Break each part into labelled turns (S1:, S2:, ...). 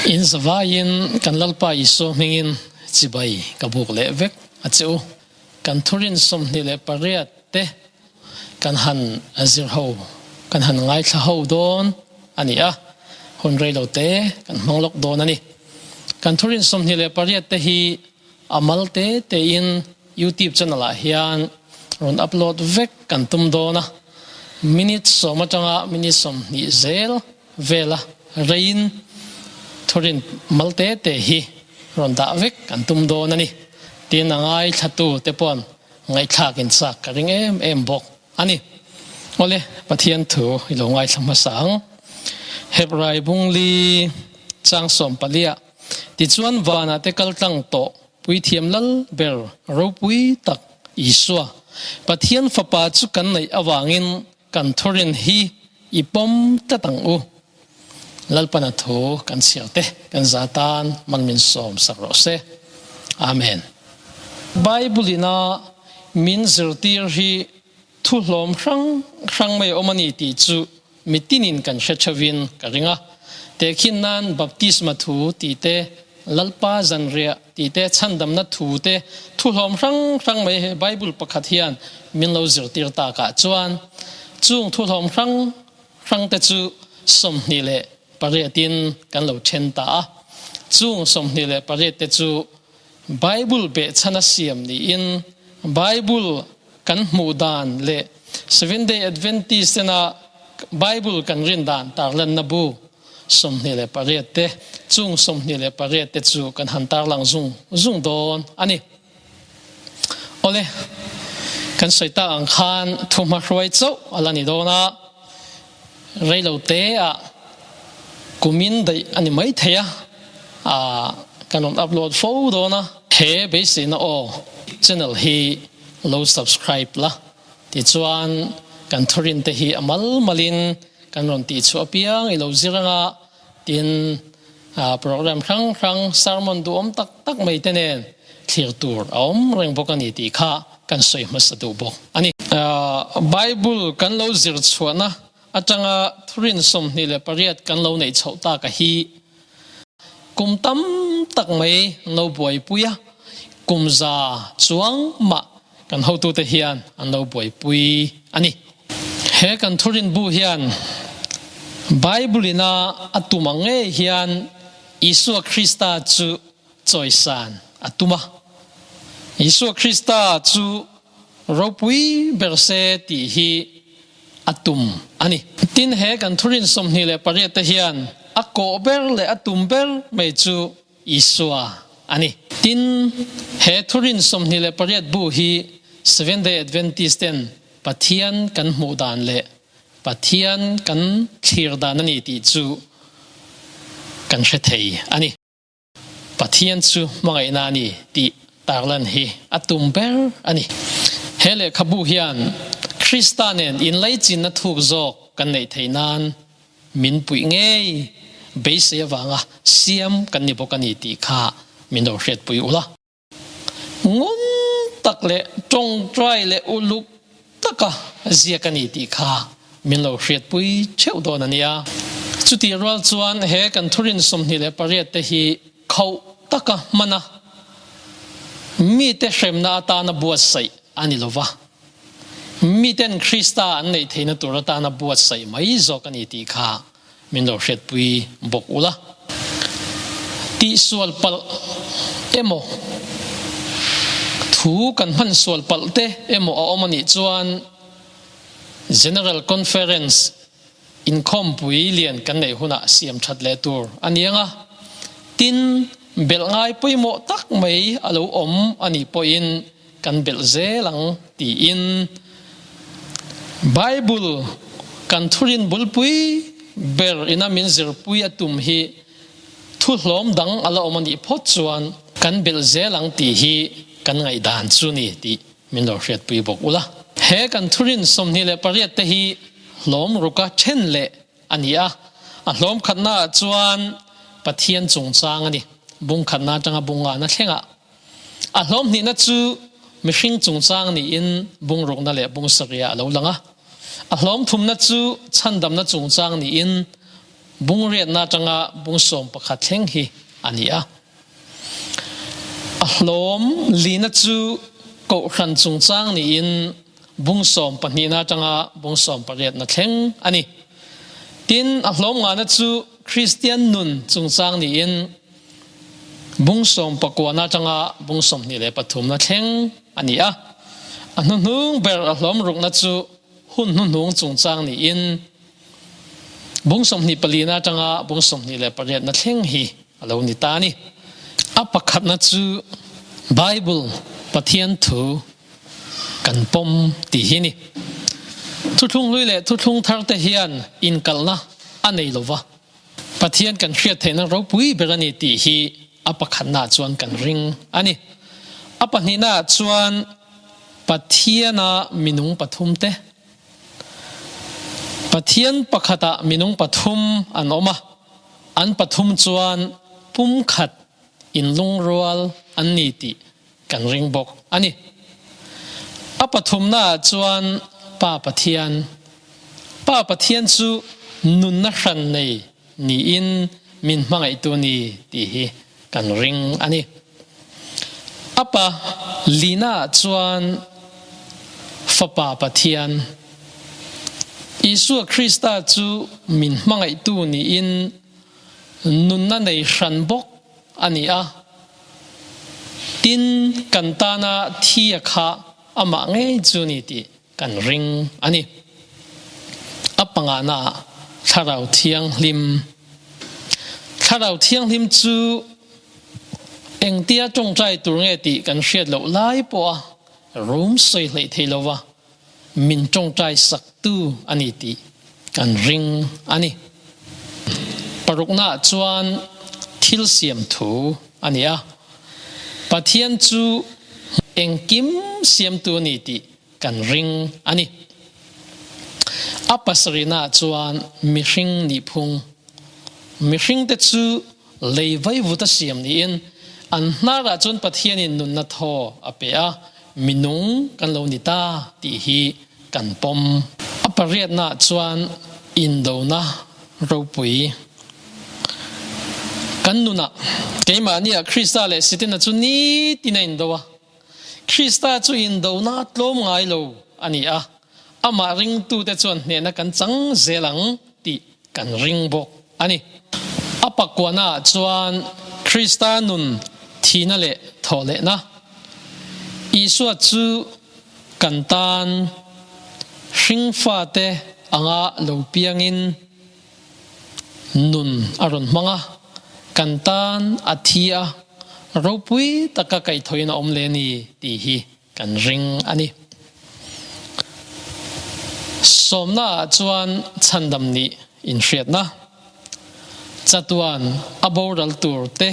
S1: In zavaiin kan Lalpa Isua hmingin chibai ka buk leh vek a che u. Kan thurin 28 te kan han zir ho, kan han ngaithla ho dawn a ni a, hun rei lo te kan hmang lawk dawn a ni. Kan thurin 28 te hi a mal te tein YouTube channel ah hian rawn upload vek kan tum dawn a, minute sawm atanga minute 20 zel vela reiin thurin mal te te hi rawn dah vek kan tum dawn a ni. Tin, a ngaithlatu te paw'n ngaihthlak in chak ka ring em em bawk a ni. Awle, Pathian thu i lo ngaithla hmasa ang. Hebrai bungli chang sawmpaliah tichuan vanah te kal tlang tawh Puithiam lal ber ropui tak Isua, Pathian Fapa chu kan neih avangin kan thurin hi i pawm tlat ang u. Lalpana thu kan chhiar te kan za tan man min sawm sak rawh se. Amen. Bible ina min zirtir hi thu hlawm hrang hrang mai a awm a ni tih chu mitinin kan hre theuhin ka ring a. Tehkhin nan baptisma thu tih te, Lalpa zanriah tih te, chhandamna thu te, thu hlawm hrang hrang mai he Bible pakhat hian min lo zirtir takah chuan chung thu hlawm hrang hrang te chu 28 in kan lo then ta a. Chung 28 te chu Bible behchhan a siam niin Bible kan hmuh dan leh Seventh-day Adventist tena Bible kan rin dan tarlanna bu 28 te, chung 28 te chu kan han tarlang zung zung dawn a ni. Awle, kan sawi tak ang khan thuhma hruai chauh a la ni dawn a, reilo te ah kumin daih a ni mai thei a, kan rawn upload fo dawn a. He beiseina aw channel hi lo subscribe la, tichuan kan thurin te hi a mal malin kan rawn tih chhuah apiang i lo zir anga, tin program hrang hrang sermon duhawm tak tak mai te nen thlir tur a awm reng bawk a ni tih kha kan sawi hmasa duh bawk a ni. Bible kan lo zir chhuahna atanga thurin 28 kan lo neih chhoh tak a hi kum tam tak mai an lo buaipui a, kum za chuang mah kan hotute hian an lo buaipui a ni. He kan thurin bu hian Bible ina a tum ang ngei hian Isua Krista chu chawisan a tum a. Isua Krista chu ropui ber se tih hi a tum a ni. Tin, he kan thurin 28 te hian a kawh ber leh a tum ber mai chu Isua a ni. Tin, he thurin 28 bu hi Seventh-day Adventist ten Pathian kan hmuh dan leh Pathian kan thlir dan a ni tih chu kan hre thei a ni. Pathian chu hmangaihna a ni tih tarlan hi a tum ber a ni. He lehkhabu hian Krista nen inlaichinna thuk zawk kan neih theih nan min puih ngei beisei avanga siam kan ni bawk a ni tih kha min lo hriatpui ula. Ngun tak leh tawngtai leh uluk taka ziak a ni tih kha min lo hriatpui theuh dawn a nia. Chutih rual chuan he kan thurin 28 te hi khauh taka hman a, mite hremna atana buatsaih a ni lova, miten Krista an neih theihna tur atana buatsaih mai zawk a ni tih kha min lo hriatpui bawk ula. Tihsual palh emaw, thu kan hman sual palh te emaw a awm a nih chuan General Conference inkhawmpui lian kan neih hunah siam that leh tur a ni ang a. Tin, belh ngai pawimawh tak mai a lo awm a nih pawhin kan belh zel ang tiin Bible kan thurin bulpui ber ina min zirpui a tum hi thu hlawm dang a la awm a nih phawt chuan kan belh zel ang tih hi kan ngaihdan chu ni tih min lo hriatpui bawk ula. He kan thurin 28 te hi hlawm ruka then leh a ni a, a hlawm khatnaah chuan Pathian chungchang a ni, bung khatna atanga bung ngana thlengah. A hlawm hnihna chu mihring chungchang niin bung rukna leh bung sarihah a lo lang a. A hlawm thumna chu chhandamna chungchang niin bung riatna atanga bung 11 thleng hi a ni a. A hlawm lina chu Kohhran chungchang niin bung 12na atanga bung 18na thleng a ni. Tin, a hlawm ngana chu Kristian nun chungchang niin bung 19na atanga bung 23na thleng a ni a. A hnuhnung ber a hlawm rukna chu hun hnuhnung chungchang niin bung 24na atanga bung 28na thleng hi a lo ni ta a ni. A pakhatna chu Bible Pathian thu kan pawm tih hi a ni. Thuthlung hlui leh thuthlung thar te hian inkalhna a nei lo va, Pathian kan hriat theihna ropui ber a ni tih hi a pakhatnaah chuan kan ring a ni. A pahnihnaah chuan Pathiana minung pathumte Pathian pakhatah minung pathum an awm a, an pathum chuan pumkhat inlungrual an ni tih kan ring bawk a ni. A pathumnaah chuan Pa Pathian, Pa Pathian chu nunna hran nei niin min hmangaihtu ni tih hi kan ring a ni. A pa Lina chuan Fapa Pathian, Isua Krista chu min hmangaihtu niin nunna nei hran bawk a ni a. Tin, kan tana thi a kha amah ngei chu ni tih kan ring a ni. A pangana Thlarau Thianghlim. Thlarau Thianghlim chu engtia tawngtai tur nge tih kan hriat loh lai pawha rum sawi hleih thei lova min tawngtai saktu a ni tih kan ring a ni. Paruknaah chuan thil siam thu a ni a. Pathian chu engkim siamtu a ni tih kan ring a ni. A pasarihnaah chuan mihring nihphung. Mihringte chu lei vaivuta siam niin an hnarah chuan Pathianin nunna thaw a pe a, minung kan lo ni ta tih hi kan pawm. A pariatnaah chuan indona ropui kan nunah keimahniah Krista leh Setana chu nitin a indo a. Krista chu indona tlawm ngai lo a ni a, amah ringtute chuan hnehna kan chang zel ang tih kan ring bawk a ni. A pakuanaah chuan Krista nun thihna leh thawhlehna, Isua chu kan tan hringfate anga lo piangin nun a rawn hmang a, kan tan a thi a, ropui taka kaihthawhin a awm leh a ni tih hi kan ring a ni. Sawmnaah chuan chhandam nih inhriatna, chatuan a boral tur te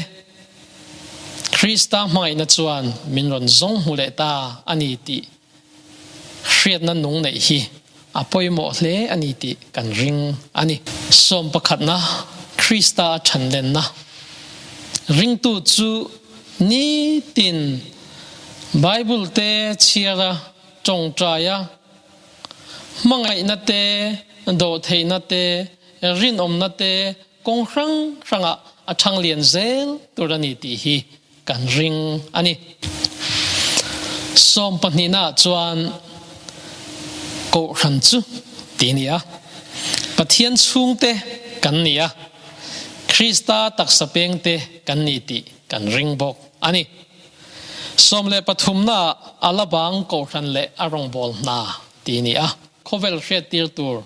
S1: Krista hmangaihna chuan min rawn zawng hmu leh ta a ni tih hriatna nung neih hi a pawimawh hle a ni tih kan ring a ni. Sawm pakhatna, Krista a ṭhanlenna ringtu chu nitin Bible te chhiar a, ṭawngṭai a, hmangaihna te, dawhtheihna te, rinawmna te kawng hrang hrangah a ṭhang lian zel tur a ni tih hi kan ring a ni. Sawm pahnihnaah chuan Kohhran chu ti a ni a, Pathian chhungte kan ni a, Krista taksa pengte kan ni tih kan ring bawk a ni. Sawm leh pathumnaah a la bang Kohhran leh a rawngbâwl hna ti a ni a, khawvel hriattir tur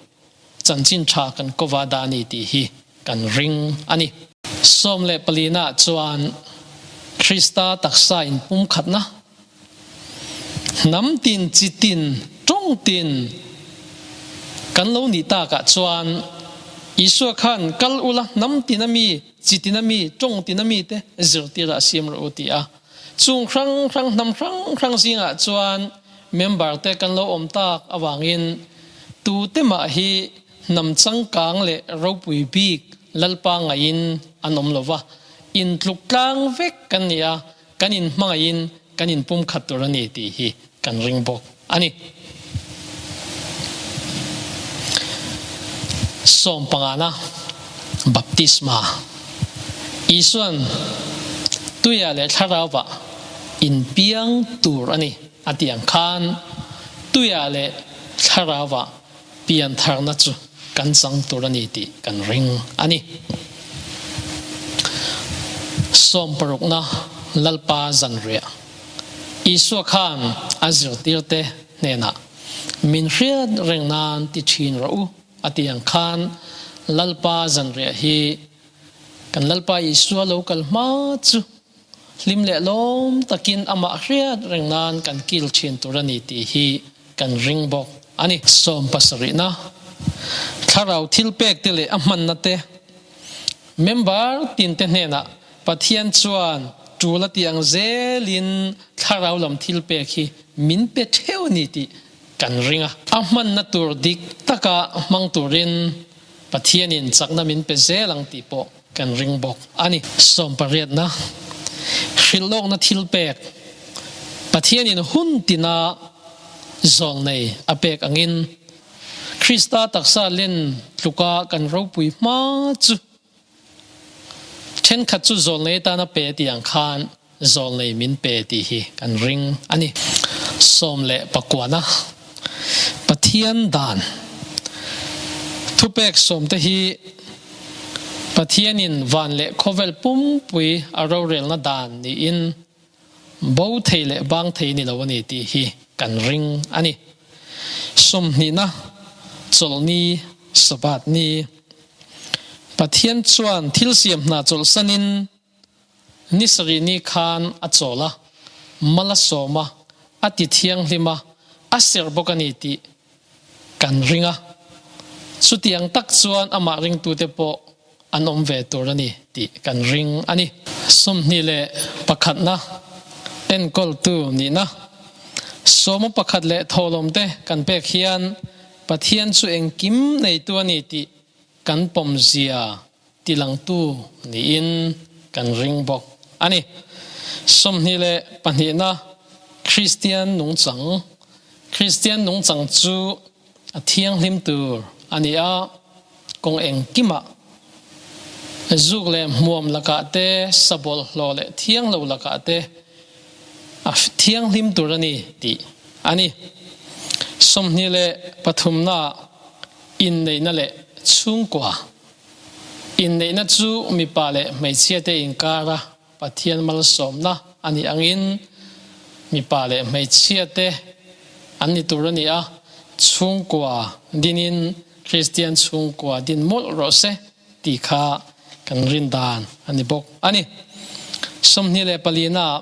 S1: chanchin tha kan kova dah a ni tih hi kan ring a ni. 14 naah chuan Krista taksa inpumkhatna, hnam tin, chi tin, tawng tin kan lo nih takah chuan Isua khan kal ula hnam tina mi, chi tina mi, tawng tina mi te zirtirah a siam rawh u ti a. Chung hrang hrang hnam hrang hrang zingah chuan member te kan lo awm tak avangin tute mah hi hnam changkang leh ropui bik Lalpa ngaihin an awm lo va, intluk tlang vek kan ni a, kan inhmangaihin kan inpumkhat tur a ni tih hi kan ring bawk a ni. Sawm pangana. Baptisma, Isuan tuia leh thlarauva inpiang tur a ni a tih ang khan tuia leh thlarauva piantharna chu kan chang tur a ni tih kan ring a ni. Sawmparukna Lalpa zanriah Isua khan a zirtirte hnenah min hriat reng nan ti thin rawh u a ti ang khan Lalpa zanriah hi kan Lalpa Isua lo kal hma chu hlim leh lawm takin amah hriat reng nan kan kil thin tur a ni tih hi kan ring bawk a ni. Sawmpasarihna, Thlarau thilpek te leh a hmanna te Member tinte hnenah Pathian chuan tul a tih ang zelin thlarau lam thilpek hi min pe theuh a ni tih kan ring a. A hmanna tur dik taka hmang turin Pathianin chakna min pe zel ang tih pawh kan ring bawk a ni. Sawmpariatna, Hrilhlawkna thilpek Pathianin hun tina zawlnei a pek angin Krista taksa len tluka kan ropui hma chu thenkhat chu zawlnei atana pe tih ang khan zawlnei min pe tih hi kan ring a ni. 19 Pathian dan thupek sawmte hi Pathianin van leh khawvel pumpui a rorelna dan niin Bo thei leh bang thei ni lo a ni tih hi kan ring a ni. Sawmhnihna, Chawlhni, Sabbath ni. Pathian chuan thil siam hna chawlhsanin ni sarih ni khan a chawl a, mal a sawm a, a ti thianghlim a, a serh bawk a ni tih kan ring a. Chutiang tak chuan amah ringtute pawh an awm ve tur a ni tih kan ring a ni. 21na enkawltu nihna sawma pakhat leh thawhlawmte kan pek hian Pathian chu engkim neitu a ni tih kan pawmzia tilangtu niin kan ring bawk a ni. 22na Kristian nungchang Kristian nungchang chu A thianghlim tur a ni a, kawng engkimah zuk leh hmuam lakah te, sabawlhhlawh leh thianglo lakah te a thianghlim tur a ni tih a ni. 23naah inneihna leh chhungkua. Inneihna chu mipa leh hmeichhiate inkara Pathian malsawmna a nih angin mipa leh hmeichhia te an ni tur a ni a, chhungkua dinin Kristian chhungkua din mawlh rawh se tih kha kan rin dan a ni bawk a ni. 24 ah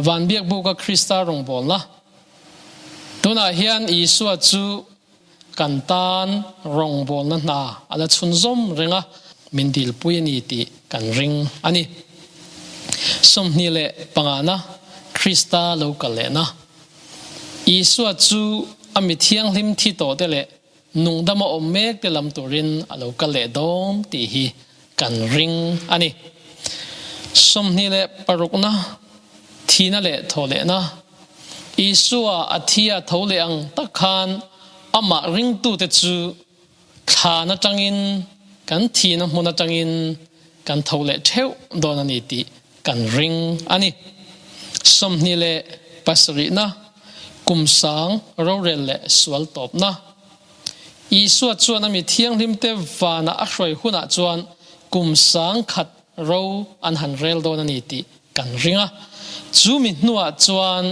S1: Van Biakbuka Krista rawngbawlna Tunah hian Isua chu Kan tan rawngbawlna hna a la chhunzawm reng a, min dilpui a ni tih kan ring a ni. 25na Krista lo kal lehna. Isua chu a mi thianghlim thi tawhte leh nungdama awm mekte lam turin a lo kal leh dawn tih hi kan ring a ni. 26na Thihna leh thawhlehna. Isua a thi a tho leh ang tak khan amah ringtute chu thlan atangin kan thihna hmun atangin kan tho leh theuh dawn a ni tih kan ring a ni. 27na Kum sang rorel leh sual tawpna. Isua chuan a mi thianghlimte vanah a hruai hunah chuan kum 1000 ro an han rel dawn a ni tih kan ring a. Chu mi hnuah chuan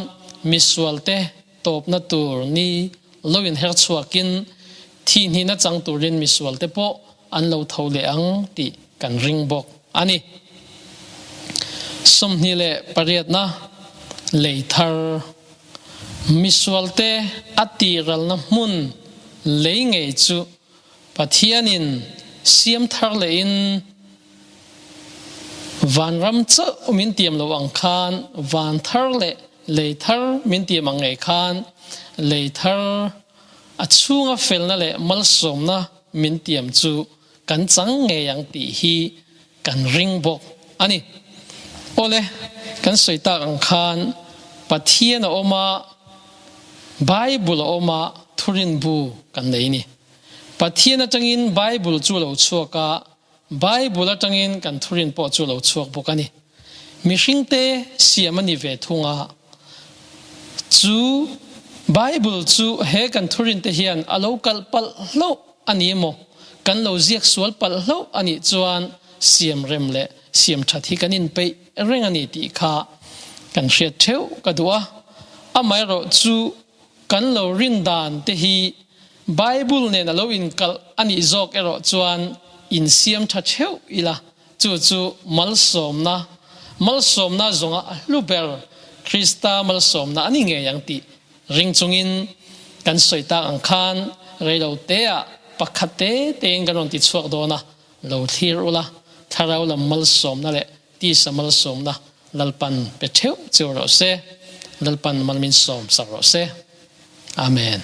S1: misualte tawpna tur ni lo inher chhuakin thihhnihna chang turin misualte pawh an lo tho leh ang tih kan ring bawk a ni. 28na lei thar misualte a tihralna hmun lei ngei chu Pathianin siam thar lehin Vanram chauh min tiam lo ang khan van thar leh lei thar min tiam ang ngei khan lei thar a chhunga felna leh malsawmna min tiam chu kan chang ngei ang tih hi kan ring bawk a ni. Awle, kan sawi tak ang khan Pathian a awm a, Bible a awm a, thurin bu kan nei a ni. Pathian atangin Bible chu a lo chhuak a. Bible atangin kan thurin pawh chu lo chhuak bawk a ni. Mihringte siam a ni ve thung a, chu Bible chu he kan thurinte hian a lo kalh palh hlauh a ni emaw, kan lo ziak sual palh hlauh a nih chuan siam rem leh siam that hi kan inpeih reng a ni tih kha kan hriat theuh ka duh a. Amaherawh chu kan lo rin dan te hi Bible nen a lo inkalh a nih zawk erawh chuan insiam tha theuh ila. Chu chu malsawmna, malsawmna zawnga a hlu ber Krista malsawmna a ni ngei ang tih ring chungin kan sawi tak ang khan reilo teah pakhat te tein kan rawn ti chhuak dawn a, lo thlir ula, thlarau lam malsawmna leh tisa malsawmna Lalpan pe theuh cheu rawh se, Lalpan mal min sawm sak rawh se. Amen.